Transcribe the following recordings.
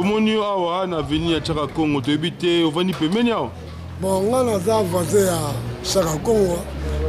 Tomoni yo awa na avenue ya Chaka Congo, toyebi te ovandi pembeni awa? Bon, nga naza voisin ya Chaka Congo,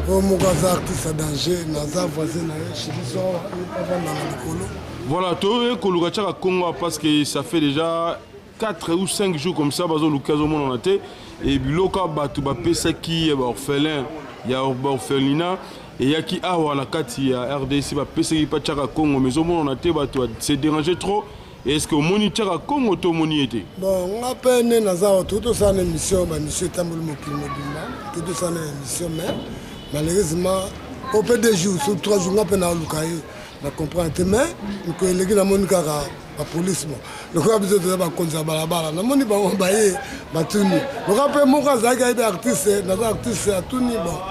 oyo moko aza artiste ya danger, naza voisin na ye chez biso awa, avanda na likolo. Voilà, toye koluka Chaka Congo parce que ça fait déjà 4 ou 5 jours comme ça bazoluka, azomonana te. E biloko ya bato bapesaki ya baorphelin, ya baorphelinat eyaki awa na kati ya RDC, bapesaki mpa Chaka Congo, mais ezomonana te, bato se déranger trop. Est-ce que omoni Chaka Congo to omoni ye te? Bon, nga mpe nde naza awa, toki tosala na émission, bamission etamboli mokili mobimba, toki tosala na émission, mais malheureusement o mpe 2 jours sur 3 jours nga mpe naoluka ye, na comprendre te. Mais mikolo eleki namoni kaka bapolice. Bon, lokola biso toza bakonzi ya balabala, namoni bango baye batuni, lokola mpe moko azalaki ayebi artiste, naza artiste, atuni: bon,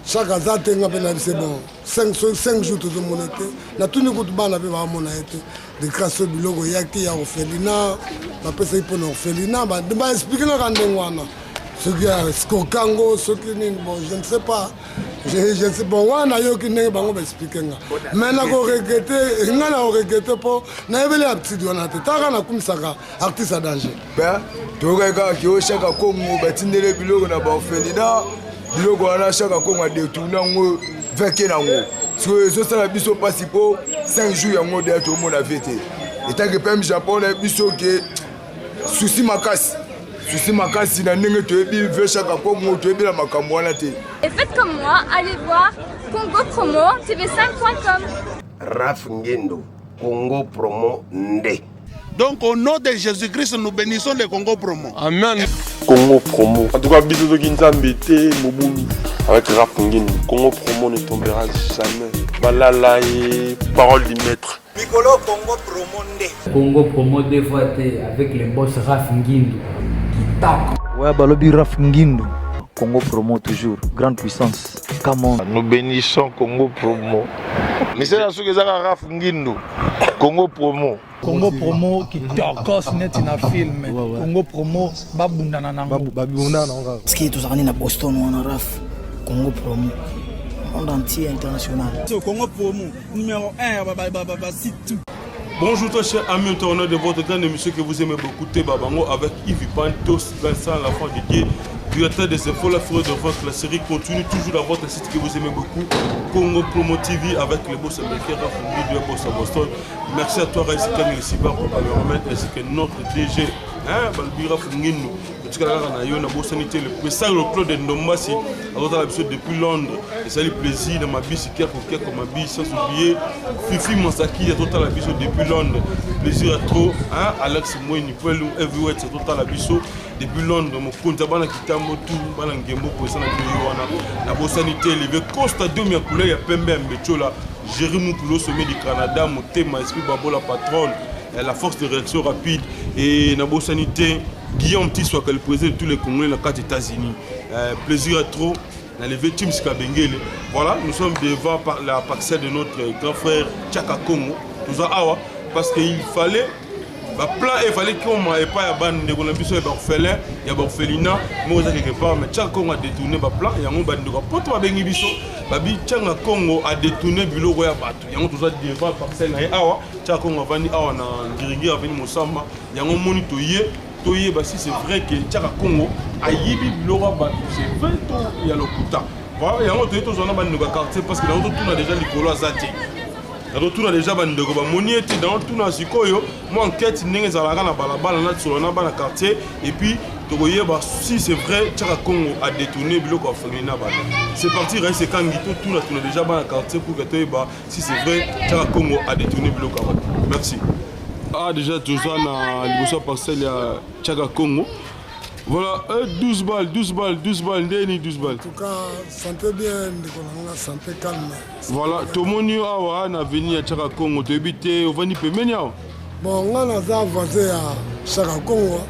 Chaka aza te? Nga mpe nayebi se bon 5 jours tozomona te. Natuni kutu bana mpe baamona ye te. De grâce, oyo biloko eyaki ya orphelinat, bapesaki mpona orphelinat, baexpliquer kaka ndenge wana, soki ya skokango, soki nini, bon, je ne sais pas, je ne sais. Bon, wana nayoki ndenge bango baexpliquer nga, mais nakoregretter, nga nakoregretter mpo nayebeli aptitude wana te. Taka nakumisaka artiste ya danger. Toyokaki kaka ke oyo Chaka Kongo batindeli biloko na baorphelinat, biloko wana Chaka Kongo adétourner yango veke nango. Sikoyo ezosala biso mpasi mpo 5 jours yango deya tomona ve te. Etake pem Japon na biso ke susi makasi, susi makasi na ndenge toyebi ve Chaka Kongo, toyebi na makambo wana te. Et faites comme moi, allez voir Congo Promo TV5.com. Raf Ngendo, Congo Promo Nde. Donc au nom de Jésus-Christ, nous bénissons le Congo Promo. Amen. Congo Promo. En tout cas, bisous de Nzambe te mobulu. Avec Raf Ngendo, Congo Promo ne tombera jamais. Balala et parole du maître. Mikolo Congo Promo nde. Congo Promo deux fois te avec le boss Raf Ngindu. Kitako. Ouais, balobi Raf Ngindu. Congo Promo toujours, grande puissance. Come on. Nous bénissons Congo Promo. Misala soki ezaka Raf Ngindu. Congo Promo. Congo Promo kitokos neti na film. Congo Promo babundana nango. Babundana nango kaka. Parce que tozalaka nde na Boston wana, Raf. Congo Promo monde entier, international. So, Congo Promo numéro 1 basite tout. Bonjour toi, cher ami internaute de votre grande émission que vous aimez beaucoup, Babango avec Yves Pantos, Vincent, l'enfant de Dieu, directeur des infos, la forêt de votre. La série continue toujours dans votre site que vous aimez beaucoup, Congo Promo TV avec le boss américain Raf Ngindu, boss à Boston. Merci à toi, Raïs Kamil Sibar, pour le remettre, ainsi que notre DG, hein, Balbira Fungindu. Totikala kaka na yo, nabosani te le président Claude Ndombasi, azotala biso depuis Londres, esali plaisir na mabisi keko keko mabisi, sans oublier Fifi Masaki, azotala biso depuis Londres, plaisir à trop, hein, Alex Mweni Pwelu Heavyweight, azotala biso depuis Londres, mokonzi ya bana kitambo tu bana ngembo poesa na bino ye wana. Nabosani te leve Costa Domi ya couleur ya pembe ya Mbetiola, Géri Mukulu au sommet du Canada, motema esprit babola patronne, la force de réaction rapide. Et nabosani te Guillaume Tiswaka, le président de tous les Congolais dans quatre États-Unis. Plaisir à trop. Na levé Tim Kabengele. Voilà, nous sommes devant la parcelle de notre grand frère Chaka Congo. Tout ça, awa, parce qu'il fallait baplan, il fallait qu'on epai ya bandeko na biso ya baorphelin, ya baorphelinat moko eza quelque part, mais Chaka Congo a détourné baplan yango. Bandeko ya poto babengi biso, babi Chaka Congo a détourné biloko ya bato. Yango toza devant parcelle na ye awa. Chaka Congo avandi awa na Ngiringiri, avenue Mosamba. Yango moni toye toyeba si c'est vrai que Chaka Congo ayibi biloko ya bato, c'est vrai to ya lokuta. Voilà, yango toye tozwa na bandeko ya quartier, parce que yango totuna déjà likolo aza te, natotuna déjà bandeko bamoni ete tuna sikoyo mwa enquête ndenge ezalaka na balabala, na solo na bana quartier, et puis tokoyeba si c'est vrai Chaka Congo a détourné biloko ya famille na bato. C'est parti, Raïs Ekangi, totuna tuna déjà bana quartier pour que toyeba si c'est vrai Chaka Congo a détourné biloko ya bato. Merci. Ah, déjà toza na liboso ya parcelle ya Chaka Congo. Voilà, 12 balles, 12 balles, 12 balles, ndeni 12 balles. En tout cas, santé bien, ndeko na nga, santé calme. Voilà, tomoni yo awa na avenue ya Chaka Congo, toyebi te ovandi pembeni awa? Bon, nga naza voisin ya Chaka Congo,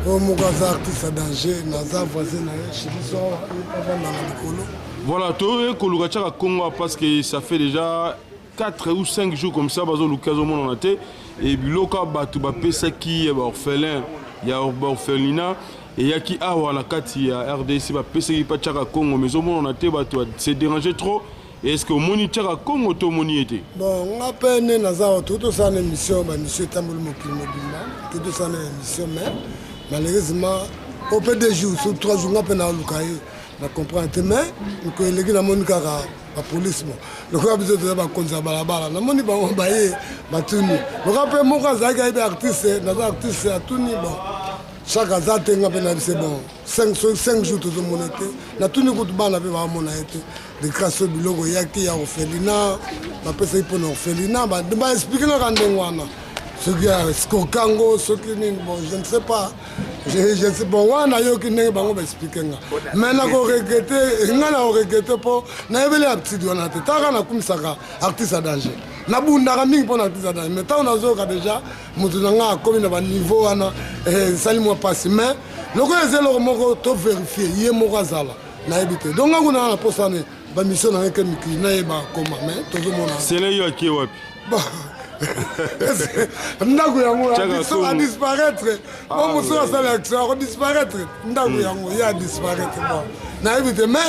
oyo moko aza artiste ya danger, naza voisin na ye chez biso awa, avanda na likolo. Voilà, toye koluka Chaka Congo parce que ça fait déjà 4 ou 5 jours comme ça bazoluka, azomonana te. E biloko ya bato bapesaki ya baorphelin, ya baorphelinat eyaki awa na kati ya RDC, bapesaki mpa Chaka Congo, mais ezomonana te, bato se déranger trop. Est ce que omoni Chaka Kongo to omoni ye te? Bon, nga mpe nde naza awa, toki tosala na émission, ba émission etamboli mokili mobimba, toki tosala na émission, mais malheureusement oyo mpe deux jours sur trois jours nga mpe naoluka ye na comprendre te, mais mokolo eleki namoni kaka bapolice mo lokola biso toza bakonzi ya balabala, namoni bango baye batuni lokola mpe moko azalaki ayebi artiste, naza artiste, atuni bon chaque aza te, nga mpe nayebise bon 5 5 jours tozomona te, natuni kutu bana mpe baamona ye te. Degrâce oyo biloko eyaki ya orphelinat bapesaki mpo na orphelinat, baexplike kaka ndenge wana, soki ya skokango soki nini, bon je ne sais pas, je ne sais bon wana nayoki ndenge bango baexplike nga, mais nakoregrete, nga nakoregrete mpo nayebeli aptitude wana te. Taka nakumisaka artiste ya danger, nabundaka mingi mpo na artiste ya danger, mais ntango nazoyoka déjà moto na nga akomi na baniveau wana, esali mwa mpasi, mais lokola eza eloko moko to verifie ye moko azala nayebi te, donc nga kuna na posa ne bamission na ngai ke mikili nayeba koma, mais tozomona sele yo ake wapi ndako yango adisparaître po mosusu asala action akodisparaître ndako yango ye adisparaître, bon nayebi te, mais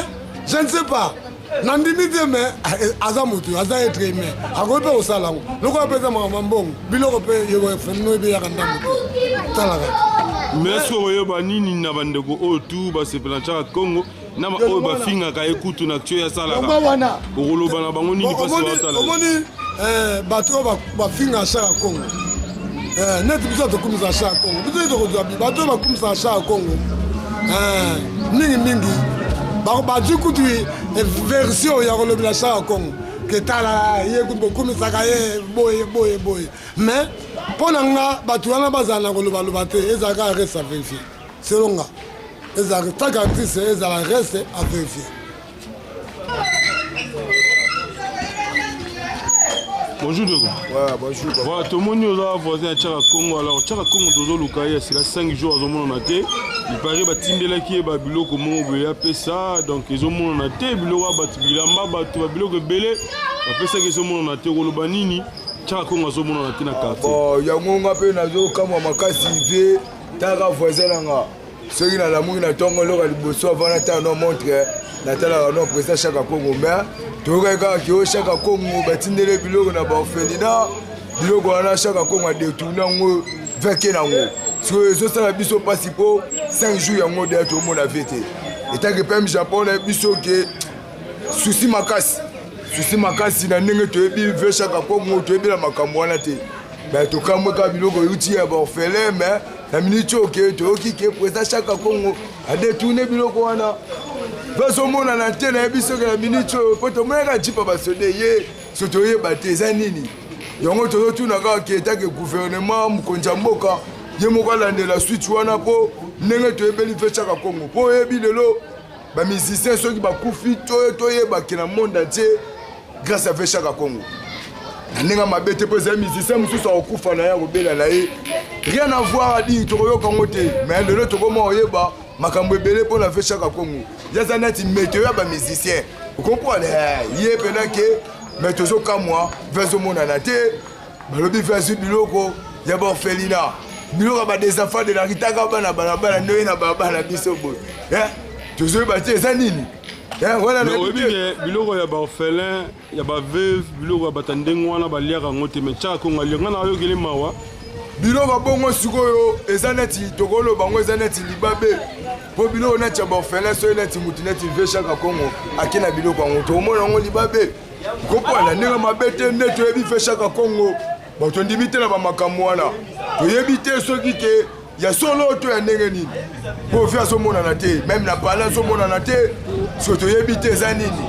je ne sais pas, nandimi te, mais aza motu, aza être humain, akoki mpe kosala yango lokola mpe eza makambo ya mbongo, biloko mpe yefenino ebeyaka ndambo te, talaka. Mais soki okoyeba nini na bandeko oyo tu basepela Chaka Kongo na oyo bafingaka ye kutu na action asalaka, okoloba na bango nini? Mpasi baotala. Omoni bato oyo bafingaka Chaka Kongo, neti biso tokumisaka Chaka Kongo, biso tokozwa bato oyo bakumisaka Chaka Kongo mingimingi, bazwi kutu version ya kolobela Chaka Kongo ke tala ye kutu bokumisaka ye boye boye boye, mais mpo na nga bato wana bazala na kolobaloba te, ezalaka reste à vérifier. Selon nga, ezalaka tant qu'artiste ezala reste à vérifier. Bonjour Ndeko. Ouais, bonjour. Voilà, tomoni oza voisin ya Chaka Kongo. Alors Chaka Kongo tozoluka ye sila 5 jours azomonana te. Il paraît batindelaki ye babiloko moko boye apesa, donc ezomonana te, biloko ya bato, bilamba bato, babiloko ebele bapesaki ezomonana te. Koloba nini? Chaka Kongo azomonana te na quartier. Bon, yango nga mpe nazokamwa makasi vie, taka voisin na nga, soki nalamuki na ntongo, eloko ya liboso avant natala no montre, natalaka no président Chaka Kongo, mais toyokaki kaka ke oyo Chaka Kongo batindeli biloko na baorphelinat, biloko wana Chaka Kongo adetourne yango veke nango, sikoyo ezosala biso mpasi mpo 5 jours yango deya tomona vie te, etake pem Japon na biso ke susi makasi, susi makasi na ndenge toyebi ve Chaka Kongo, toyebi na makambo wana te, mais tokamwe kaka biloko euti ya baorphelin, mais na miniti oyo ke toyoki ke président Chaka Kongo adetourne biloko wana, bazomonana te. Nayebi soki na miniti oyo mpo tomonaka jipa basode ye, so toyeba te eza nini yango, tozotuna kaka ke etake gouvernement, mokonzi ya mboka ye moko alandela suite wana, mpo ndenge toyebeli mpe Chaka Kongo, mpo oyebi lelo bamusicien soki bakufi, toyebake na monde entier grâce à ve Chaka Kongo, na ndenge mabe te, mpo ezali musicien mosusu akokufa na ye, akobela na ye, rien à voir à dire, tokoyoka yango te, mais lelo tokoma oyeba makambo ebele mpo na ve Chaka Kongo, ye aza neti meteo ya bamusicien, okomprendre ye mpena ke, mais tozokamwa ve azomonana te, balobi ve azwi biloko ya baorphelinat, biloko ya badés enfants de la ritaka, bana balabala nde oye na balabala na biso boye, tozoyeba te eza nini. Oyebi ke biloko ya baorphelin, ya baveuve, biloko ya bato ya ndenge wana baliaka yango te, mais Chaka Kongo alia, ngai nayokeli mawa. Biloko bongo sikoyo eza neti tokoloba yango eza neti libabe, mpo biloko neti ya baorphelin, soki neti motu neti ve Chaka Kongo ake na biloko yango, tokomona yango libabe, kopwana ndenge mabe te, nde toyebi ve Chaka Kongo, bato ndimi te na bamakambo wana, toyebi te soki ke ya solo to ya ndenge nini, mpo vi azomonana te, meme na pale azomonana te, so toyebi te eza nini,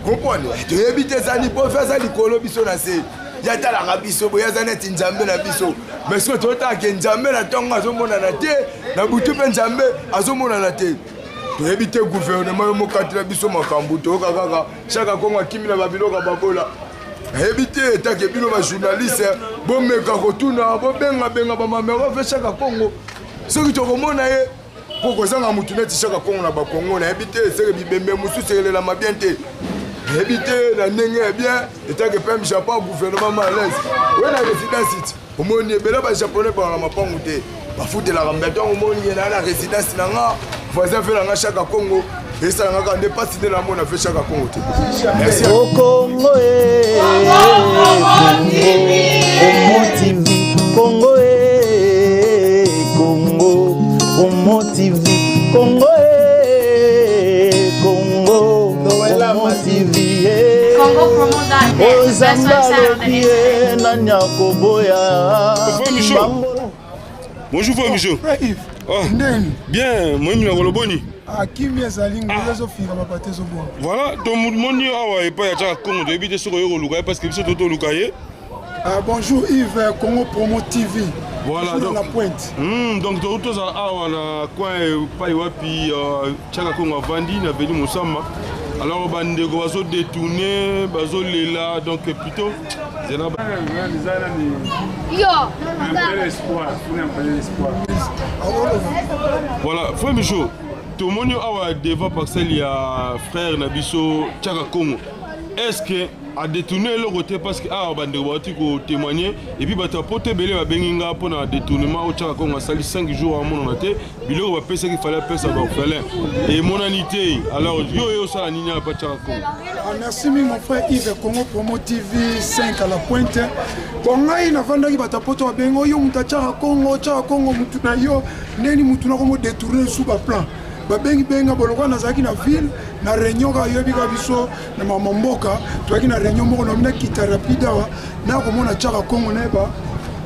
comprendre, toyebi te eza nini, mpo vi aza likolo, biso na se, ye atalaka biso boye, aza neti nzambe na biso, mais soki totala ke nzambe na ntongo azomonana te, na butu mpe nzambe azomonana te, toyebi te. Gouvernement yo mokatela biso makambo, toyoka kaka Chaka Kongo akimi na babiloko ya babola, nayebi te, etake bino bajournaliste bomeka kotuna, bobengabenga bamamero ve Chaka Kongo soki tokomona ye, mpo kozanga motu neti Chaka Kongo na bakongo, nayebi te, seke bibembe mosusu ekelelama bien te, nayebi te na ndenge ya bien, etake pem Japon, gouvernement ma alaise oye na résidence ti omoni ebele bajaponais baka na mapangu te, bafutelaka mbe, ntango omoni ye naa na résidence na nga, voisin fe na nga Chaka Kongo. Esalanga kaka nde mpasi nde namona fe Shaka Kongo te. Merci. O Congo eh, Congo, Promo TV, Congo eh, Congo, Promo TV, Congo eh, Congo, Promo TV eh. CongoPromo.net, O best Zamba website on the alobi internet. eh, nani akoboya Frère Michaud. Bonjour frère Michaud. Frère Yves. Oh. Ndeni. Bien, moyimi na koloboni. Akimi ezali ngulu ezofika bapate ezobwaka. Voilà, tomoni awa epai ya Tshaka Kongo, toyebi te soki oye koluka ye parce que biso totoluka ye. Ah, bonjour Yves, Congo Promo TV. Voilà, Toujours donc, na la pointe. Donc tozala awa na coin epai wapi Tshaka Kongo avandi na avenue Mosamba. Alors bandeko bazo détourner, bazolela, donc plutôt zela Yo. Voilà, frère Michaud, tomoni awa devant parcelle ya frère na biso Tshaka Kongo. Est-ce que a détourné eloko te? Parce que awa bandeko bauti kotémoigner et puis bato ya poto ebele babengi nga mpona détournement oyo Tshaka Kongo asali 5 jours amonana te. Biloko bapesaki, fallait apesa baorphelin, emonani te. Alors yo oyo osala nini awa pa Tshaka Kongo? Ah, merci mingi mon frère Yves, Congo Promo TV 5 à la pointe. Bon, ngai navandaki, bato ya poto babengi oyo moto atiaka Kongo, tiaka Kongo mutu na yo ndeni mutu nakomo détourner sous baplan. Babengi benga bolokwa, nazalaki na ville na réunion kaka, yoyebi kaka biso na mama mboka, toyaki na réunion moko, naomi nakita rapide awa nakomona tiaka Kongo, nayeba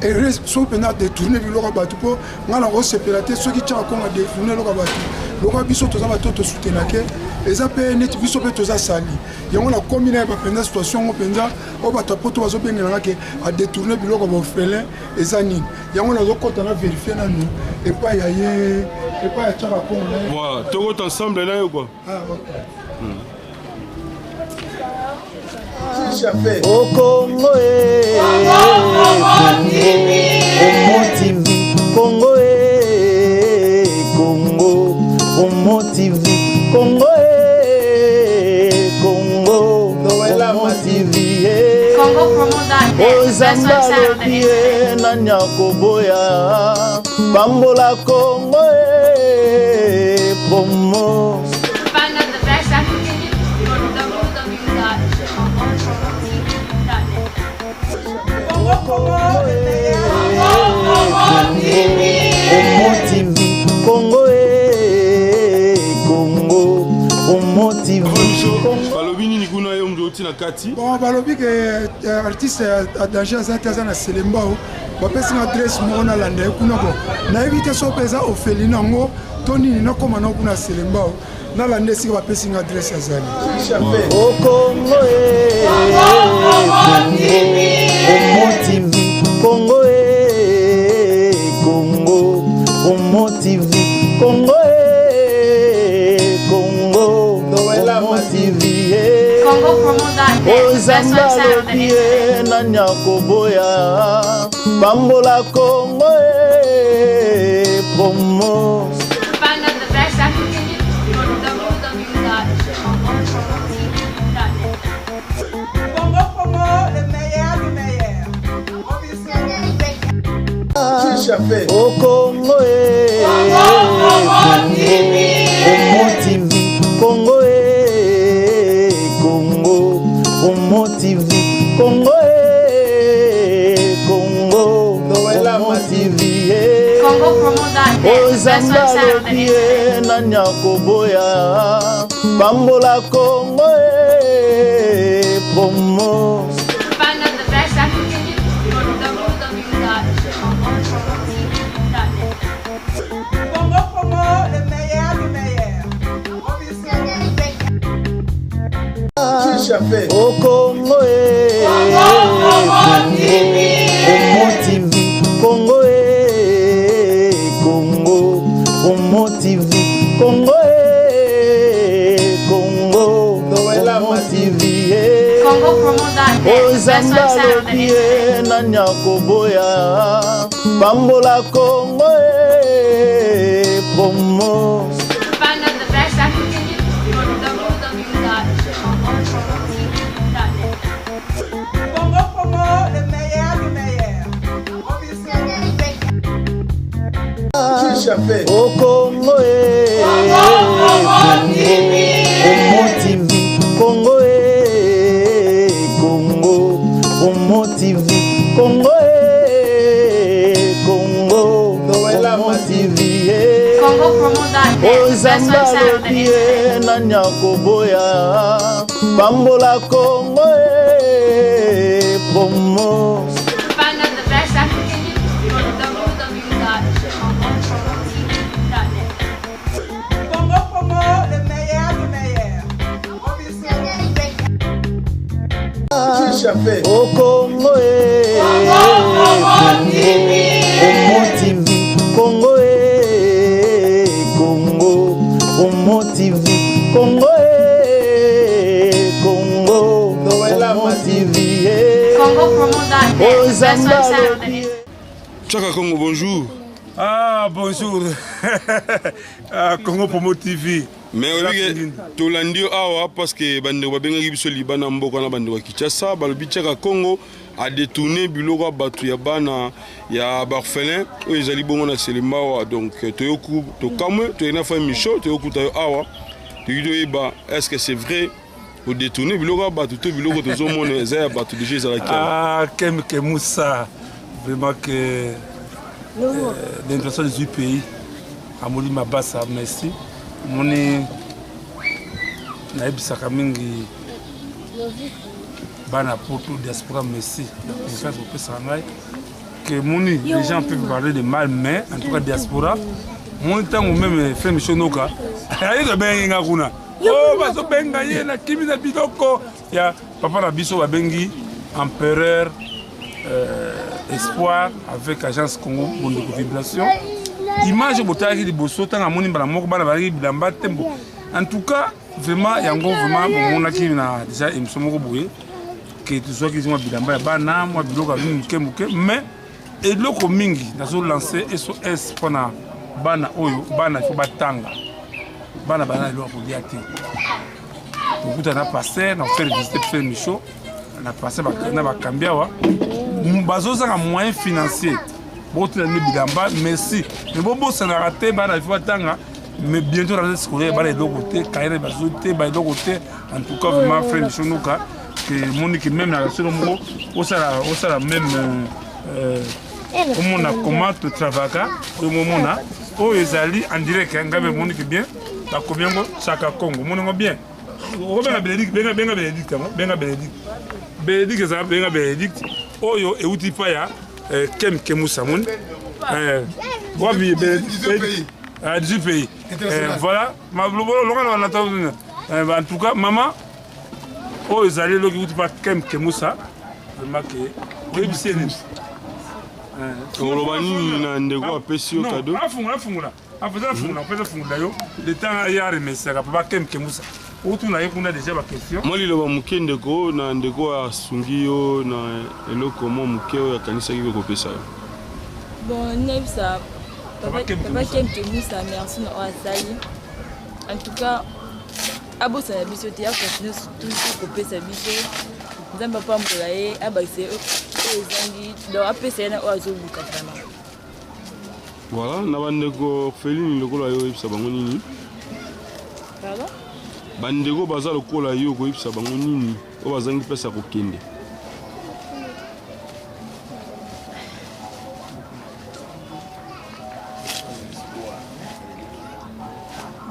ere soki mpenza adétourne biloko ya bato, mpo ngai nakosepela te soki tiaka Kongo adétourne eloko ya bato. Lokola biso toza bato tosutenake, eza mpe neti biso mpe toza sali yango. Nakomi nayeba mpenza situation yango mpenza oyo bato ya poto bazobengelanga ke adétourne biloko ya baorphelin eza nini. Yango nazokɔta na vérifie nanu epai ya ye, epai ya tiaka Kongo na ye. Voilà, tokota ensemble na yo quoi. Ah, ok. O Congo eh, Congo, Promo TV, Congo eh, Congo, Promo TV, Congo eh, Congo, Promo TV eh. CongoPromo.net, best Ozamba website on the lobi internet. ye nani akoboya pambola Congo eh, promo. Find out the best African news, go to www.congopromotv.net. Promo TV, Congo eh, Congo, Promo TV. Balobi nini kuna, yo moto oti na kati? Bon, balobi ke artiste ya danger aza te, aza na Selembao. Bapesi nga adresse moko, nalanda ye kuna. Bon, nayebi te so mpe eza orphelinat yango to nini. Nakóma nao kuna Selembao, nalanda esika bapesi nga adresse azali. O Congo eh, Congo, Promo TV, Congo eh, Congo, Promo TV, Congo eh, Congo, Promo TV eh. CongoPromo.net, best Ozamba website on the lobi internet. ye nani akoboya pambola Congo eh, promo. Find out the best African news, go to www.congopromotv.net. Congo Promo, le meilleur du meilleur. O Congo eh, Congo, Promo TV, Congo eh, Congo, Promo TV, Congo eh, Congo, Promo TV eh. CongoPromo.net, best Ozamba website on the lobi internet. ye nani akoboya pambola Congo eh, promo. Find out the best African news, go to www.congopromotv.net. Congo Promo, le meilleur du meilleur. O Congo eh, Congo, Promo TV, Congo eh, Congo, Promo TV, Congo eh, Congo, Promo TV eh. CongoPromo.net, best Ozamba website on the lobi internet. ye nani akoboya pambola Congo eh, promo. Find out the best African news, go to www.congopromotv.net. Congo Promo, le meilleur du meilleur. O Congo e Congo TV Congo e Congo Promo TV Congo e Congo Promo TV Ozamba alobi ye nani akoboya pambola Congo e promo Congo Promo, le meilleur du meilleur. O Congo e Congo TV Congo e Congo Promo TV Congo e Congo Promo TV Ozamba lobi Chaka Congo, bonjour. Ah, bonjour. ah, Congo Promo TV. Mais oyebi ke tolandi yo awa parce que bandeko babengaki biso libanda mboka na bandeko ya Kinshasa balobi Chaka Congo a détourné biloko ya bato ya bana ya baorphelin oyo ezali bongo na Selembawa donc toyoku tokamwe toyei na famille Michaud toyokuta yo awa toyoki toyeba est-ce que c'est vrai odetourne biloko ya bato to biloko tozomona eza ya bato deja ezalaki ah, kem kemusa vraiment que euh, l'intention du pays amoli mabasa merci omoni nayebisaka mingi bana poto diaspora merci na confiance bopesaka ngai que moni les gens peuvent parler de mal mais en tout cas diaspora moni ntango meme frère michel noka aye tobengi nga kuna o oh, bazobenga ye na kimi na biloko ya papa na biso babengi empereur euh, espoir avec agence congo bondeko vibration image botalaki liboso ntango amoni mbala moko bana bazalaki bilamba te en tout cas vraiment yango vraiment bomonaki na déjà émission moko boye ke tozwaki mwa bilamba ya bana mwa biloko ya mingi moke moke mais eloko mingi nazo lance sos mpona bana oyo bana ifo batanga bana bana eloko ya kolia te tokuta na paster na faire visite frère michaud na paster na bakambi awa bazozanga moyen financier bokotina nde bilamba merci mais bobosanaka te bana ifo batanga mais bientôt na scolaire bana eloko te kaye bazwi te ba eloko te en tout cas vraiment frère michaud noka que moni que même na solo moko osala osala même euh, omona comment totravaka oyo momona oyo ezali en direct ngai mpe moni que bien bakomi yango chaka congo omoni yango bien okobenga bénédicte benga benga bénédicte yango benga bénédicte bénédicte ezala benga bénédicte oyo euti pa ya euh, kem kemusa moni euh, wapi bénédicte 18 pays voilà longa na en tout cas maman oyo ezali eloko euti pa kem kemusa vraiment ke oyebisi ye nini oloba nini na ndeko apesi yo kado afungola afungola apesa afungola apesa afungola yo le temps ye aremesiaka papa kem kemusa otuna ye kuna deja baquestion mwa liloba moke ndeko na ndeko asungi yo na eloko mwa moke oyo akanisaki ko kopesa yo bon nayebisa papa kem kemusa merci na oyo asali en tout cas abosana biso te akontinue toujours kopesa biso nzambe apambola ye abakisa ye oyo ezangi donc apesa ye na oyo azoluka vraiment voilà na bandeko orpheline lokola yo oyebisa bango nini pardon bandeko baza lokola yo okoyebisa bango nini oyo bazangi place ya kokende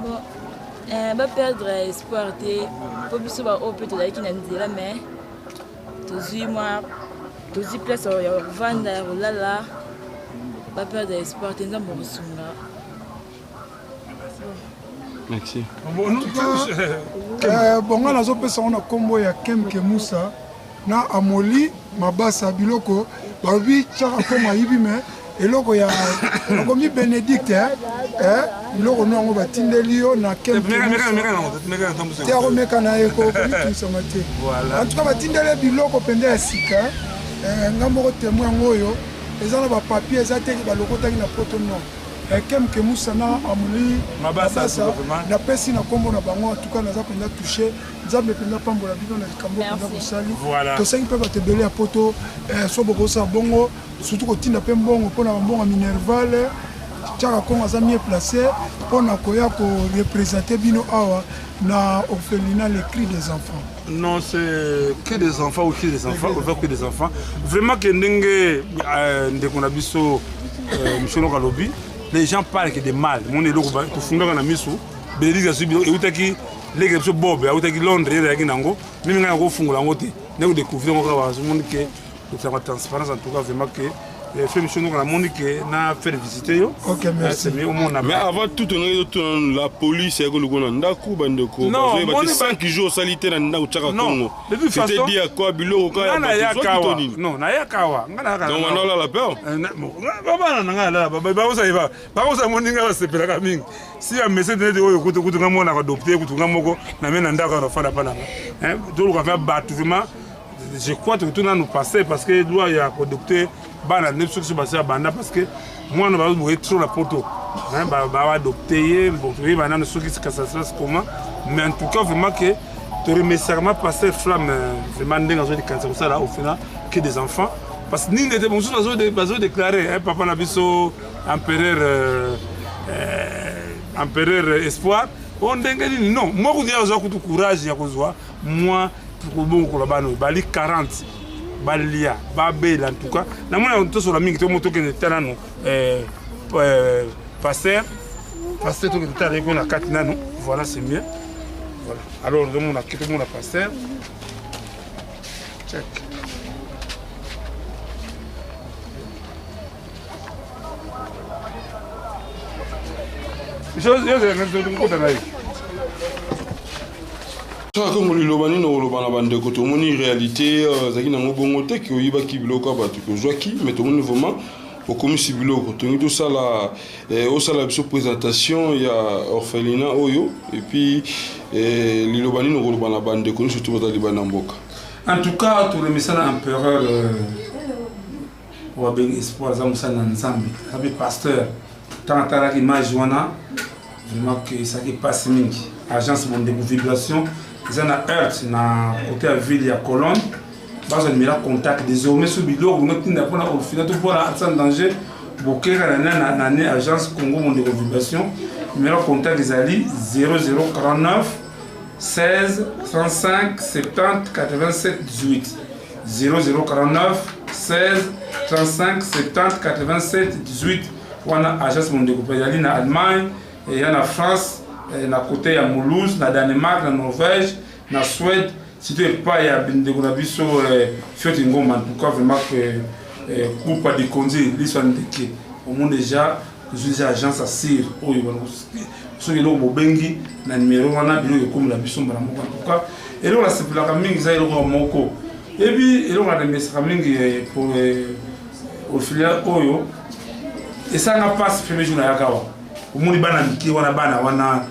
Bon, eh, ba perdre espoir te mpo biso baoyo mpe tozalaki na nzela mais tozwi mwa tozwi place ya kovanda ya kolala ba perdre espoir te nzambe akosunga Merci. Euh, bon nga nazopesa ngo na nkombo ya kemke musa na amoli mabasa biloko balobi tiaka kongo ayibi me eloko ya okomi benedicte eh? Eh? biloko no yango batindeli yo na te akomeka na ye komitungisama te en tout cas batindeli ye biloko mpenza ya sika eh, nga moko temoin yango oyo eza na bapapier eza te balokotaki na poto non Kem Kemusa na Amuli Mabasa napesi na nkombo na bango en tout cas naza mpenza touche nzambe mpenza apambola bino na likambo mpenza bosali tosengi mpe bato ebele ya poto eh, so bokosala bongo surtout kotinda mpe mbongo mpo na bambongo ya minerval Chaka Kongo aza mieux placé mpo na koya ko représenter bino awa na orphelinat le cri des enfants. Non, c'est que des enfants ou que des enfants, on veut que des enfants. Vraiment que ndenge euh, ndeko na biso euh, Michel Kalobi, les gens parlent que de mal. Mon eloko ba tofungaka na misu, Belgique azwi biloko eutaki leke biso Bob autaki Londres ye azalaki nango, mimi ngai nakofungola yango te. Ndeko découvrir yango kaka bazomoni ke tozalaka transparence en tout cas vraiment que eh, fait mission donc namoni ke na faire visiter yo. Ok, merci. Eh, c'est mieux omona. Mais avant tout on totuna la police yaki koluka na ndako bandeko bazoyeba te 5 jours osali te na ndako Chaka Kongo. De toute C'était façon, dit à quoi biloko kaka ya nga bato nayaka ozwaki awa to nini? non nayaka awa nga nayaka Donc wana olala pe awa? Bana na ngai alala bakosa bakosa moninga basepelaka mingi si ya mese neti oyo kutu kutu nga mwana adopte kutu nga moko na me na ndako ya nafanda pa nanga toluka mpe bato vraiment je crois tokutu nanu passe parce que loi ya koadopte bana nde soki so basi ya banda parce que mwana baboye trop na poto baadopte ye bon toyeba nanu soki ça se passe comment mais en tout cas vraiment que toremerciaka ma pasteur flamme euh, vraiment ndenge azwa likanisa kosala ofina que des enfants parce que nini ete mosusu bazodéclare papa na biso empereur euh, euh, empereur espoir o ndenge nini non moko kutu azwa kutu courage ya kozwa mwa kobongokola bana oyo bali 40 balia babela en tout cas namona tosola mingi tomo tokende ta nano eh, eh, pasteur pasteur tokende tala ye kuna kati nano voilà c'est mieux voilà alors tomona tomona pasteur check Kota na ye. Chaka Kongo liloba nini okoloba na bandeko tomoni réalité euh, ezalaki nango bongo te ke oyibaki biloko ya bato ke ozwaki mais tomoni vraiment okomisi biloko tolingi tosala eh, osala biso présentation ya orphelinat oyo et puis eh, liloba nini okoloba na bandeko nyonso to baza libanda mboka En tout cas, tolemisa na empereur euh, oyo abengi espoir aza mosali na nzambe aza mpe pasteur ntango atalaki image wana vraiment ke esalaki mpasi mingi agence bondeko vibration eza na heurt na kote ya ville ya colonne bazwa nimero ya contact désormais so biloko bonotinda mpona orphelin to mpona sans danger bokeka na na ne agence congo bondeko vibration nimero ya contact ezali 0049 16 35 70 87 18 0049 16 35 70 87 18 wana agence mondeko mpe ezali na allemagne eya na france eh, na kote ya moulouse na danemark na norvège na suède surtout epai ya bindeko na biso eh, fioti ngoma en tout cas vraiment que eh, kupa dikonzi liso ya ndeke omoni déjà tozwi deja agence ya sire oyo soki eloko bobengi na nimero wana biloko ekomela biso mbala moko antuka eloko nasepelaka mingi eza eloko moko ebi eloko nalemesaka mingi eh, pour eh, orphelinat oyo esalanga mpasi premier jour nayaka awa omoni bana mike wana bana wana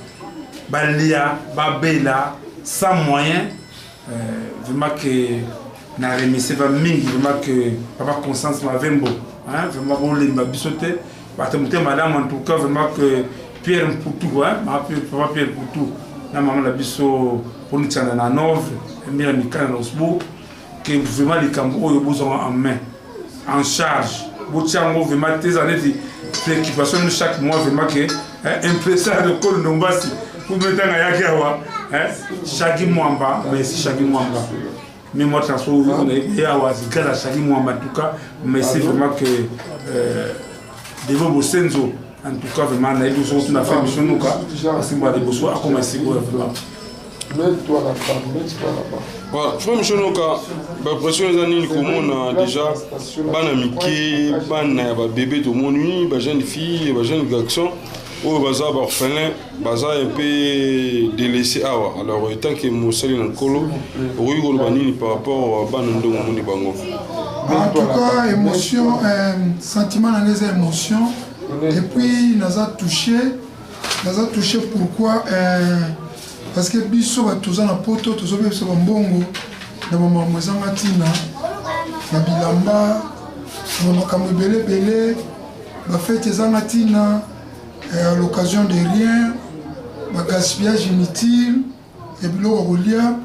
balia babela sans moyen euh, vraiment que na remercie va mingi vraiment que papa Constance Mavembo hein, vraiment bolemba biso te bato motema malamu en tout cas vraiment que Pierre Mputu hein, papa Pierre Mputu na mama na biso ponitsana na Nove Mira Mikana na Osbourg que vraiment likambo oyo bozwanga en main en charge botia yango vraiment te eza neti préoccupation no chaque mois vraiment que impresario kolo ndombasi kumbe ntango ayaki awa shaki mwamba merci shaki mwamba mémoire transport ye awa grâce à shaki mwamba en tout cas merci vraiment que euh, devo bosenzo en tout cas vraiment nayebi soki tuna fin biso nuka asimba liboso akoma esika oyo vraiment Mets-toi là-bas, mets-toi là-bas. Voilà, frère Michel Noka, ba pression eza nini komona déjà bana mike, bana ya ba bébé tomoni, ba jeune fille, ba jeune garçon oyo baza ba orphelin, baza un peu délaissé awa. Alors étant que mosali na nkolo, okoki koloba nini par rapport à bana ndongo omoni bango? En tout cas, émotion, euh, sentiment na ngai eza émotion. Et puis naza touché, naza touché pourquoi euh, parce que biso bato toza na poto tozobebisa bambongo na bamakambo ezanga ntina na bilamba na bamakambo ebele ebele bafete ezanga ntina eh, à l'occasion de rien bagaspillage inutile ya biloko ya kolia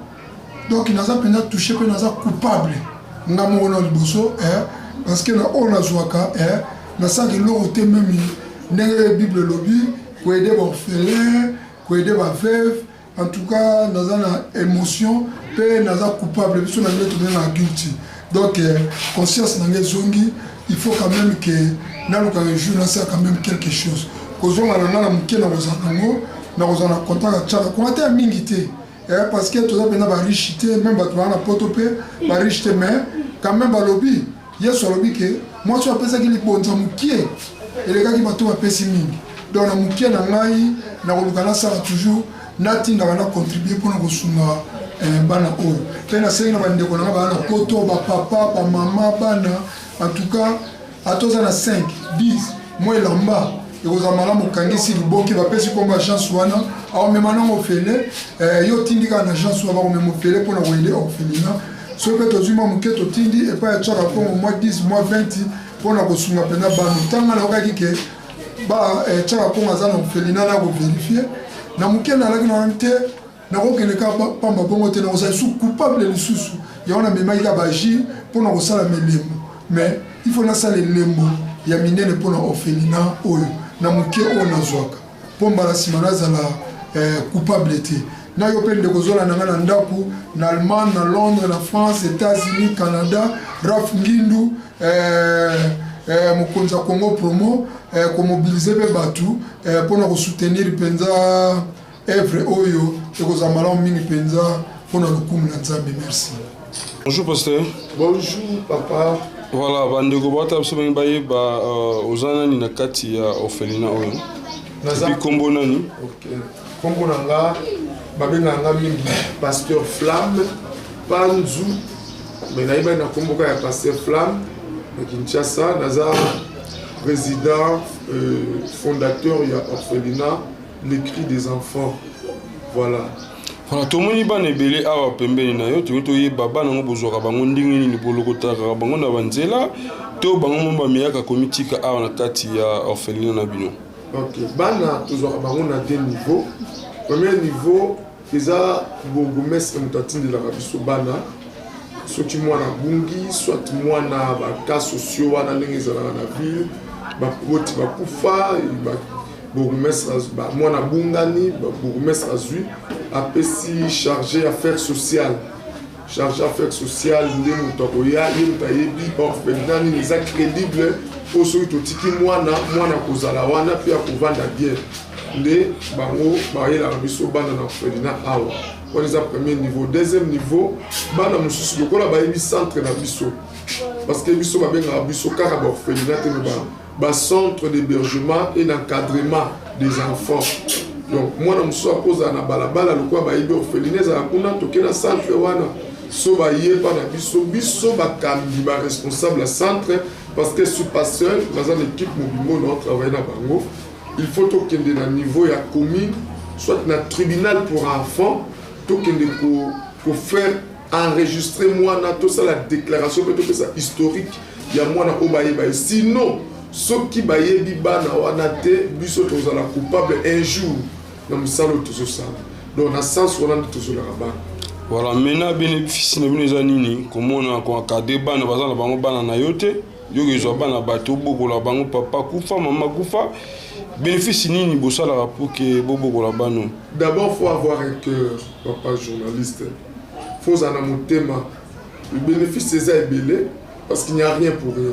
donc naza mpenza touche mpe naza coupable nga moko na liboso eh, parce que na oyo nazwaka eh, nasalaka eloko te meme Ndenge Bible elobi, koaider ba orphelins, koaider ba veuves. En tout cas, naza na émotion pe naza coupable, biso na ngai tobengaka guilty. Donc eh, conscience na ngai ezongi, il faut quand même que naluka un jour nasala quand même quelque chose. Kozonga na ngai na moke nakozala nango, nakozala na contact ya Tshaka Kongo ata ya mingi te. Eh, parce que toza mpenza ba riche te, même bato baa na poto mpe ba riche te, mais quand même balobi Yesu alobi ke mwasi oyo apesaki libonza mokie elekaki bato bapesi mingi. Donc na mokie na ngai nakoluka nasala toujours natindaka na contribue mpona kosunga eh, bana oyo. Mpe nasengi na bandeko na ngai baa na poto, bapapa, bamama, bana, en tout cas ata oza na 5 10 mwa elamba ekozala malamu okangisi liboke bapesi nkombo ya agence wana akomema nango ofele eh, yo otindi kaka na agence wana bakomema ofele mpona koyede orphelinat soki mpe tozwi mwa moke totindi epai ya Tshaka Kongo mwa 10 mwa 20 mpo na kosunga mpenza bana. Ntango ngai nayokaki ke ba eh, Tshaka Kongo aza na orphelinat na koverifie na moke nalaki na wana te nakokende kaka pamba bongo te nakozala lisusu coupable lisusu yango namemaki kaka baagir mpo na kosala melembo mais il faut nasala elembo ya minene mpo na orphelinat oyo na moke oyo nazwaka mpo mbala nsima nazala eh, coupable te na yo mpe ndeko ozolanda ngai na ndako na allemagne na londres na france états-unis canada raf ngindu eh, eh, mokonzi ya congo promo eh, komobilize mpe bato eh, mpo na kosoutenir mpenza evre oyo ekozala malamu mingi mpenza mpo na lokumu na nzambe merci Bonjour pasteur. Bonjour papa. Voilà, bandeko bata biso bangi bayeba euh, oza nani na kati ya orphelinat oyo. Naza kombo nani? Okay. Kombo na nga babengaka nga mingi pasteur Flamme Panzu mais nayebani na kombo kaka ya pasteur Flamme na Kinshasa naza président euh, fondateur ya orphelinat le cri des enfants voilà Voilà, tomoni bana ebele awa pembeni na yo, tolingi toyeba bana yango bozwaka bango ndenge nini, bolokotaka bango na banzela to bango mo bameyaka komitika awa na kati ya orphelinat na bino? Ok, bana tozwaka bango na deux niveaux. Premier niveau eza bourgmestre moto atindelaka biso bana soki mwana abungi soit mwana ba cas sociaux wana ndenge ezalaka na ville baboti bakufa bourgmestre mwana abungani bourgmestre azwi apesi chargé affaires sociales chargé affaires sociales nde moto akoya ye moto ayebi orphelinat nini eza crédible mpo soki totiki mwana mwana akozala wana mpe akovanda bien nde bango bayelaka biso bana na orphelinat awa wana eza premier niveau deuxième niveau bana mosusu lokola bayebi centre na biso parce que biso babengaka biso kaka baorphelinat te me ba centre d'hébergement et d'encadrement des enfants donc mwana mosusu akozala na balabala lokola bayebi orphelinat ezala kuna toke na centre wana so bayepa na biso biso bakambi baresponsable ya centre parce que suis pas seul naza na équipe mobimbo na travaille na bango il faut tokende na niveau ya commune soit na tribunal pour enfants tokende kofaire enregistrer mwana tosala déclaration mpe topesa historique ya mwana oyo bayeba ye sinon soki bayebi bana wana te biso tozala coupable un jour na mosala oyo tozosala donc na sens wana nde tozolaka bana voilà maintenant bénéfice na bino eza nini komona koencadre bana baza na bango bana na yo te yo kozwa bana bato obokola bango papa kufa mama kufa bénéfice nini bosalaka pour ke bobokola bano d'abord faut avoir un cœur papa journaliste faut ozala na motema bénéfice eza ebele parce qu'il n'y a rien pour rien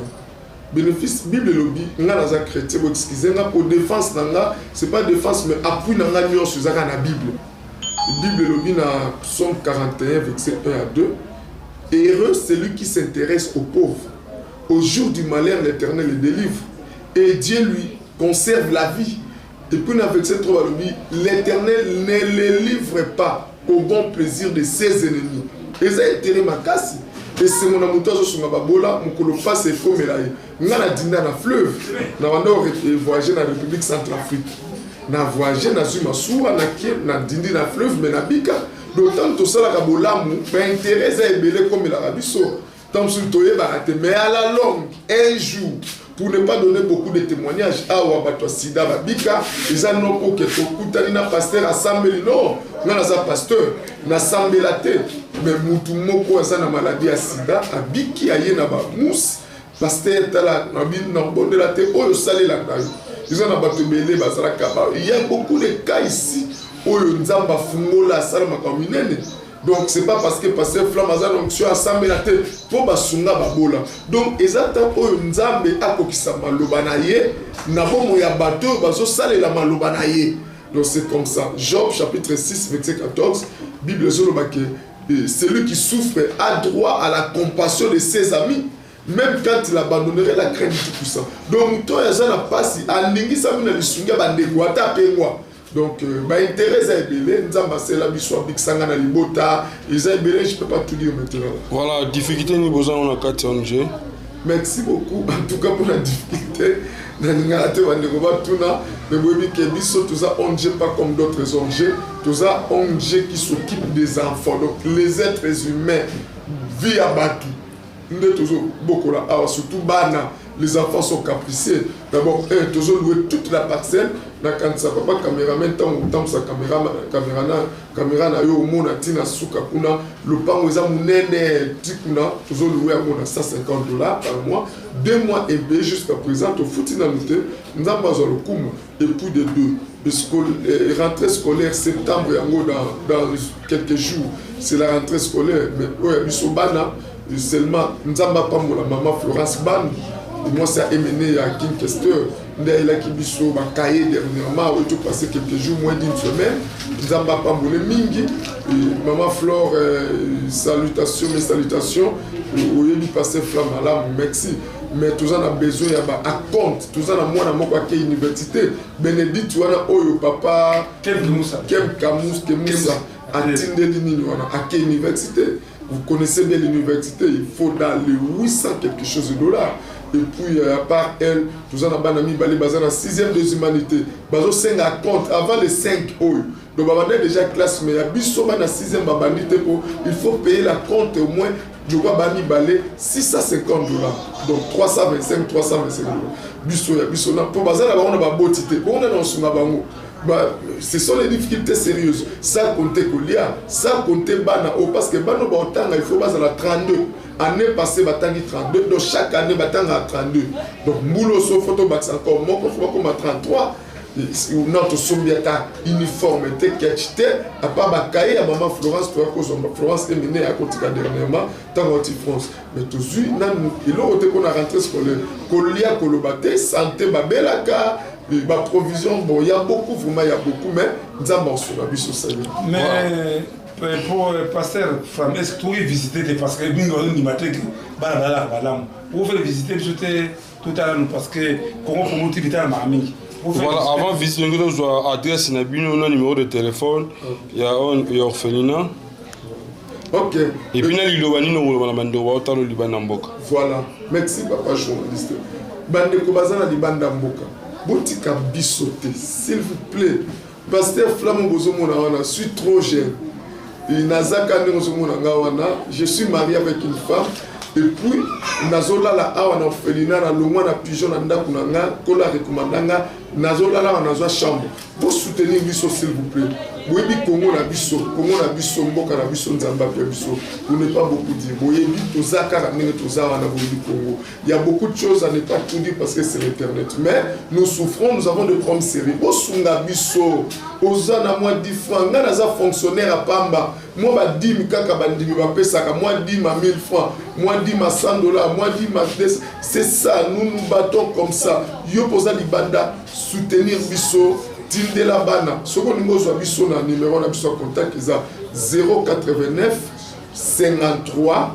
bénéfice bible elobi nga naza chrétien bo excuse nga po défense na nga c'est pas défense mais appui na nga nyonso eza kaka na bible bible elobi na psaume 41 verset 1 à 2 heureux celui qui s'intéresse aux pauvres au jour du malheur l'éternel le délivre et Dieu lui conserve la vie et puis na verset 3 balobi l'éternel ne le livre pas au bon plaisir de ses ennemis eza intérêt makasi esengo na moto azosunga babola mokolo mpasi ekomela ye nga nadinda na fleuve na banda voyage na république centrafrique na voyage nazwi masuwa nake nadindi na fleuve me nabika donc ntango tosalaka bolamu baintérêt eza ebele ekomelaka biso ntango mosusu toyebaka te mais à la longue un jour pour ne pas donner beaucoup de témoignages awa bato ya sida babika eza noko ke tokutani na pasteur asambeli non nga naza pasteur nasambela te mais mutu moko aza na maladie ya sida abiki aye na bamousse pasteur tala nabondela te oyo osalelaka yo Eza na bato ebele bazalaka ba. Il y a beaucoup de cas ici oyo Nzambe afungola asala makambo minene. Donc c'est pas parce que pasteur Flamme aza na onction asambela te mpo basunga babola. Donc eza temps oyo Nzambe akokisa maloba na ye na bomoi ya bato oyo bazosalela maloba na ye. Donc c'est comme ça. Job chapitre 6 verset 14, Bible ezoloba que eh, celui qui souffre a droit à la compassion de ses amis. Même quand il abandonnerait la crainte du Tout-Puissant. Donc moto oyo aza na pasi alingisami na lisungi ya bandeko ata apengwa. Donc euh, ba intérêt eza ebele Nzambe asela biso abikisa nga na libota eza ebele je peux pas tout dire maintenant. Voilà, difficulté nini boza na kati ya ONG? Merci beaucoup en tout cas pour la difficulté nalingaka te bandeko batuna mais boyebi ke biso toza ONG pas comme d'autres ONG toza ONG qui s'occupe des enfants donc les êtres humains vie ya bato nde tozobokola awa surtout bana les enfants sont capricieux d'abord un tozoloue toute la parcelle nakanisa papa cameraman ntango otambwisa camera na yo omona ntina suka kuna lopango eza monene ti kuna tozoloue yango na 150 dollars par mois deux mois ebe jusqu'à présent tofuti nanu te nzambe azwa lokumu et puis de deux euh, rentrée scolaire septembre yango dans, dans quelques jours c'est la rentrée scolaire mais oyo ya biso bana seulement nzambe apambola mama florence banu mwasi ya emene ya king kester nde ayelaki biso bakaye dernièrement oyo topasse quelques jours moins d'une semaine nzambe apambole mingi mama flore euh, salutation mes salutations oyebi passe flamme malamu merci mais toza na besoin ya ba acompte toza na mwana moko ake université benedicte wana oyo papa kem kemusa atindeli nini wana ake université vous connaissez bien l'université il faut dans les 800 quelque chose de dollars et puis euh, à part elle toza na bana mibale baza na 6e des humanités bazosenga compte avant le 5 oyo donc babandaki déjà classe mais ya biso bana 6e babandi te po il faut payer la compte au moins je crois ba mibale 650 dollars donc 325 325 dollars biso ya biso na po baza na bango na baboti te bongo nani osunga bango ba, ce sont les difficultés sérieuses sans compter kolia sans compter bana oyo parce que bana baotanga il faut bazala 32 année passée batangi 32 donc chaque année batangaka 32 donc mbula oso fo tobakisa encore moko fo bakoma 33 na tosombi ata uniforme te ketch te apa bakaye ya mama florence toya kozwa florence emene akotika dernièrement ntango auti france mais tozwi nanu eloko te mpona rentrée scolaire kolia koloba te sante babelaka baprovision bon ya beaucoup vraiment ya beaucoup mais nzambe akosunga biso sali mais euh, pour euh, pasteur fram est ce que tokoki visite te parce que mingi bazondima te bana balalaka malamu okofele visite biso te totala nanu parce que congo promo tv etalamaka mingi voilà avant visite ndenge tozwa adresse na bino na numéro de téléphone ya ya orphelinat ok et puis na liloba nini okoloba na bandeko baotala libanda mboka voilà merci papa journaliste bandeko baza na libanda mboka botika biso te s'il vous plaît pasteur flamme bozomona wana suis trop jeune nazaka ndenge ozomona nga wana je suis marié avec une femme et puis nazolala awa na orphelinat nalongwa na pigeon na ndako na nga kola rekomanda nga nazolala awa nazwa chambre bosoutenir biso s'il vous plaît boyebi kongo na biso kongo na biso mboka na biso nzambe apia biso pour ne pas beaucoup dire boyebi toza kaka ndenge toza wana boyebi kongo Il y a beaucoup de choses à ne pas tout dire parce que c'est l'internet. Mais nous souffrons, nous avons des problèmes sérieux. Bosunga biso, oza na mwa 10 francs, nga naza fonctionnaire à Pamba. Moi ba dîme kaka ba ndimi ba pesaka, moi dîme à 1000 francs, moi dîme à 100 dollars, moi dîme à 200. C'est ça, nous nous battons comme ça. Yo poza libanda soutenir biso tindela bana. Soko olingi ozwa biso na numéro na biso ya contact eza 089 53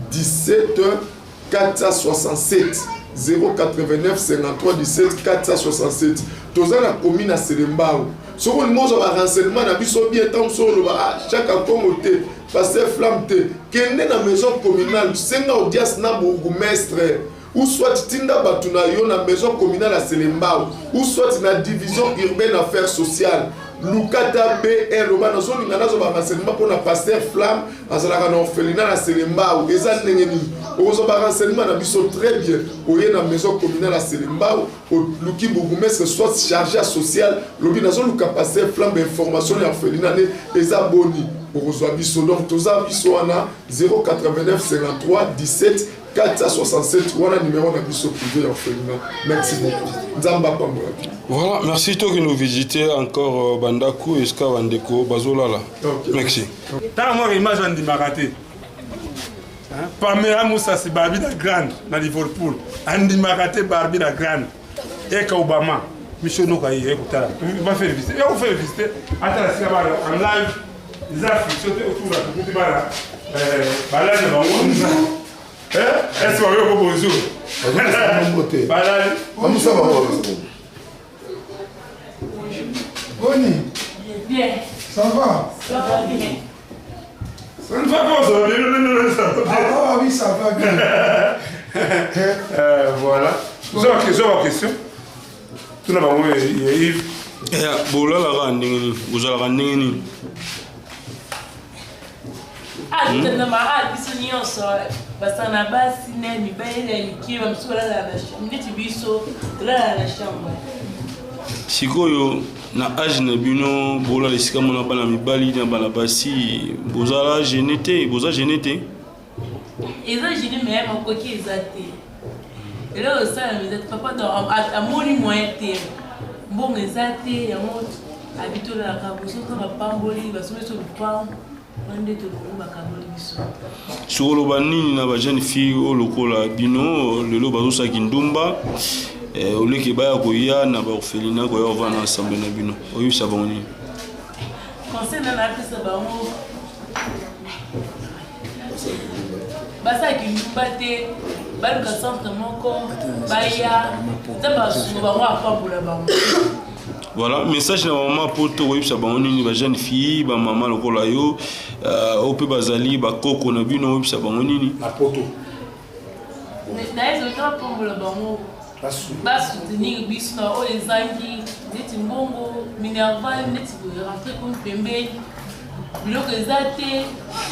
17 467 089 53 17 467 toza na commune ya selembao soki olingi ozwa barenseignement na biso bien ntango mosusu oloba ah, chaka congo te pasteur flamme te kende na maison communale senga audience na bourgmestre ou soit tinda bato na yo na maison communale ya selembao ou soit na division urbaine affaires sociales luka ata br loba nazolinga nazwa barenseignement mpo na pasteur flamme azalaka na orphelinat na selembao eza ndenge nini okozwa barenseignement na biso très bien oye na maison communale ya selembao oluki bourgmestre soit chargé ya social lobi nazoluka pasteur flamme information ya orphelinat nde eza boni. Okozwa biso. Donc toza biso wana 089 53 17 467 wana numéro na biso privé ya orphelinat. Merci beaucoup. Nzambe apambola bino. Voilà, merci toi qui nous visitez encore euh, Bandaku esika bandeko bazolala. Okay. Merci. Tala mwa image andimaka te. Pamela Moussassi Barbie la grande na Liverpool andimaka te Barbie la grande eka Obama miso noka ye ekotala va faire visiter ya faire visiter atala sika bana en live eza fiction te otura tokuti bana balali na bango est-ce que bayoka bonjour balali Boni Bien. Ça va Ça va bien. Ça ne va pas, ça va bien. Non, non, non, ça va bien. Ah oui, ça va bien. euh, voilà. Vous avez une question Tout d'abord, Yves. bolalaka ndenge nini bozalaka ndenge nini totandama ah biso nyonso basala na basi na mibali na mike bamosusu balalaka na chambre neti biso tolalaka na chambre sikoyo na age na bino bolala esika mona bana mibali na bana basi bozala gene te boza gene te eza gene me makoki eza te eloko esalama eza te papa donc amoni moyen te mbongo eza te yango abi tolalaka bosoto bapamboli basombi biso lupango wana nde tolongo bakaboli biso soki oloba nini na bajeune fille oyo lokola bino lelo bazosala kindumba eh, oleke baya koya na baorphelina koya kovanda na ensemble na bino oyebisa bango nini conseil na napesa bango basala kindumba te baluka centre moko baya nzambe asunga bango apambola bango voilà message na mama poto koyebisa bango nini bajeune fille bamama lokola yo euh, oyo mpe bazali bakoko na bino oyebisa bango nini na poto nayebi apambola bango basoutenir biso na oyo ezangi neti mbongo minerval neti rentre komi pembeni biloko eza te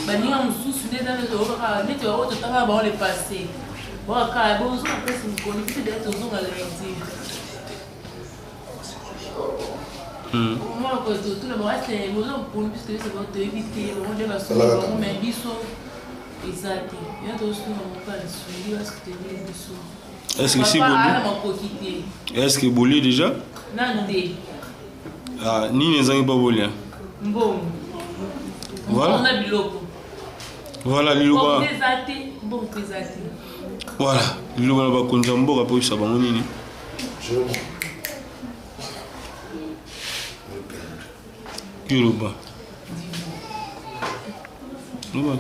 baninga mosusu nde eza kaka neti baoyo totangaka bango le passé bakaka bozonga mpesi mokolo biso deya tozonga lundi omona totuna bango ase bozonga mokolo biso toyebisa bango toyebi te bango nde basunga bango mai biso eza te yo tosunga moko ya lisungi basoutenir biso Est-ce que si Papa, bolie ana makoki te Est-ce que bolie déjà nanu te Ah, nini ezangi mpo bolia mbongo Voilà. mbongo na biloko Voilà liloba. mbongo eza te mbongo mpe eza te Voilà, liloba na bakonzi ya mboka mpo oyebisa bango nini Yoloba. Loba.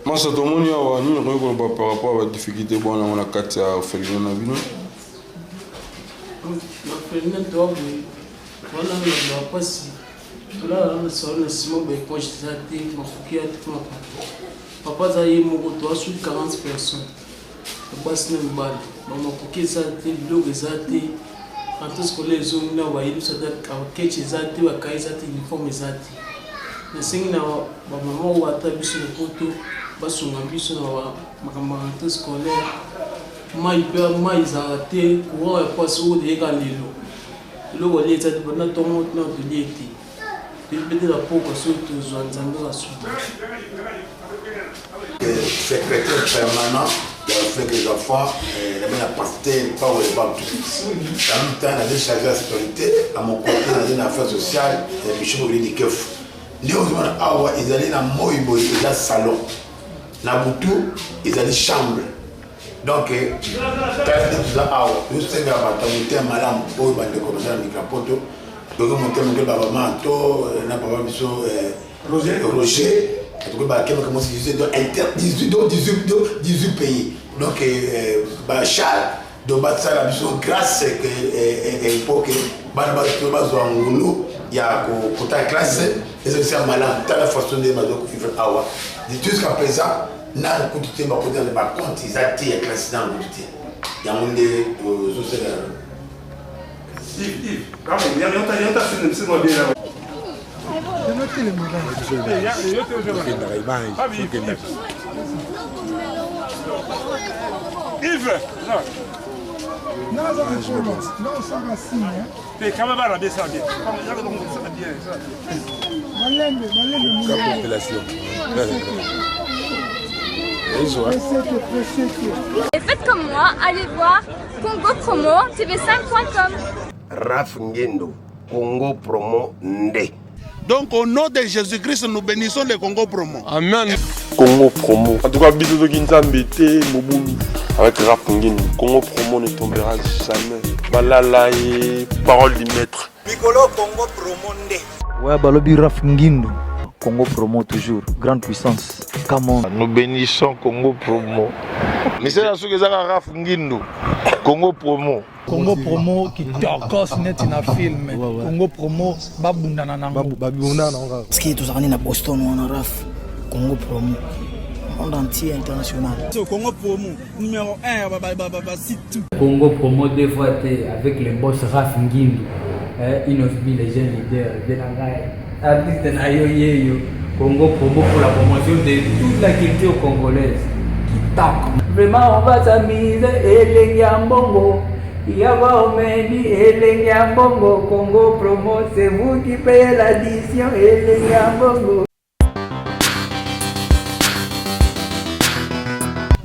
Masa tomoni awa nini okoki koloba par rapport ya badifficulté bwana yango na kati ya orphelinat na bino na orphelinat toa boye wana na bapasi tolala na salon na nsima ba éponge eza te makoki ya te mpona papa papa aza ye moko toa su 40 personnes basi na mibali bamakoki eza te biloko eza te rentrée scolaire ezongi na bayebisa ata keche eza te bakaye eza te uniforme eza te nasengi na bamama oyo ata biso na poto basunga biso na makambo ya rentrée scolaire mai mpe mai ezalaka te courant ya pasi oyo toyeka lelo eloko alie eza te banda ntongo na tolie te toyebi mpe te na pokwa soki tozwa nzambe asunga Secrétaire permanent ya Afrique des enfants, na bena pasteur Paulo Bantu. En même temps, naza chargé ya sécurité, à mon côté, naza na affaires sociales ya Bishop Willy Kefu. Nde ozomona awa ezali na moi boye eza salon, na butu ezali chambre. Donc tala nde toza awa tozosenga bato ya motema malamu oyo bandeko baza na mikila poto toki motema moke baba manto na papa biso Roger, Roger tokoki bakemaka mosi 18 donc inter 18 donc 18 donc 18 pays donc bachar donc basala biso grâce po ke bana bazwa ngulu ya kota classe ezalisi ya malamu tala façon nde baza kovivre awa jusqu'à présent nanu kutu te bakoti na bacompte eza te ya classe nanu kutu te yango nde tozosala Yves, non. Naza mokolo naosaka signe. Te kama bana bien sala bien. Sala bien, sala bien. Malembe, malembe. Ka population. Et faites comme moi, allez voir Congo Promo TV5.com. Raf Ngendo, Congo Promo Nde. Donc au nom de Jésus-Christ, nous bénissons le Congo Promo. Amen. Congo Promo. En tout cas, bisous soki Nzambe te mobulu. Avec Raf Ngendo, Congo Promo ne tombera jamais. Balala et parole du maître. Mikolo Congo Promo nde. Ouais, balobi Raf Ngindu. Congo Promo toujours. Grande puissance. Come on. Nous bénissons Congo Promo. Misala soki ezaka Raf Ngindu. Congo Promo. Congo Promo kitokos neti na film. Congo Promo babundana nango. Babundana nango kaka. Parce que tozalaka nde na Boston wana Raf. Congo Promo. Monde entier international. So Congo Promo numéro 1 ba ba ba ba site tout. Congo Promo deux fois te avec le boss Raf Ngindu. Eh, Inosbi le jeune leader de la ngai. Artiste na yo yeyo. Congo Promo pour la promotion de toute la culture congolaise. Kitoko. Vraiment on va s'amuser elengi ya mbongo. Yawa omeni elengi ya mbongo. Congo Promo c'est vous qui payez l'addition elengi ya mbongo.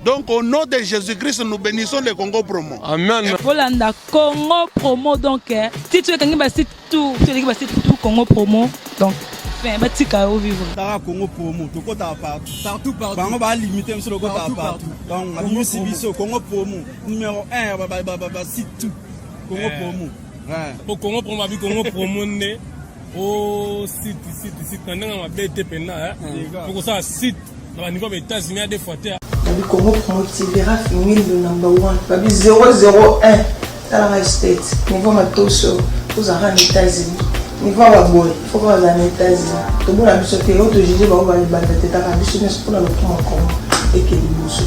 Donc au nom de Jésus-Christ, nous bénissons le Congo Promo. Amen. Bolanda Congo Promo donc eh, titre ekangi ba site tout, eleki ba site tout Congo Promo donc fin batika yo vivre. Tara Congo Promo, tokota partout. Partout partout. Bango ba limiter biso lokota partout. Donc abimisi biso Congo Promo numéro 1 ba ba ba ba site tout. Congo Eh. Promo. Po Congo Promo abi Congo Promo nde o site site site na ndenge mabe te mpenza po kosala site na baniveau ya baétats-unis ya deux fois te. Babi Congo Promo TV Raf Ngindu number 1 babi 001 tala ngai state niveau matoso ozalaka na États-Unis niveau ya baboye faut kaka ozala na États-Unis tobona biso te oyo tojuge bango balibanda te taka biso nyonso mpona lokumu ya Congo eke liboso.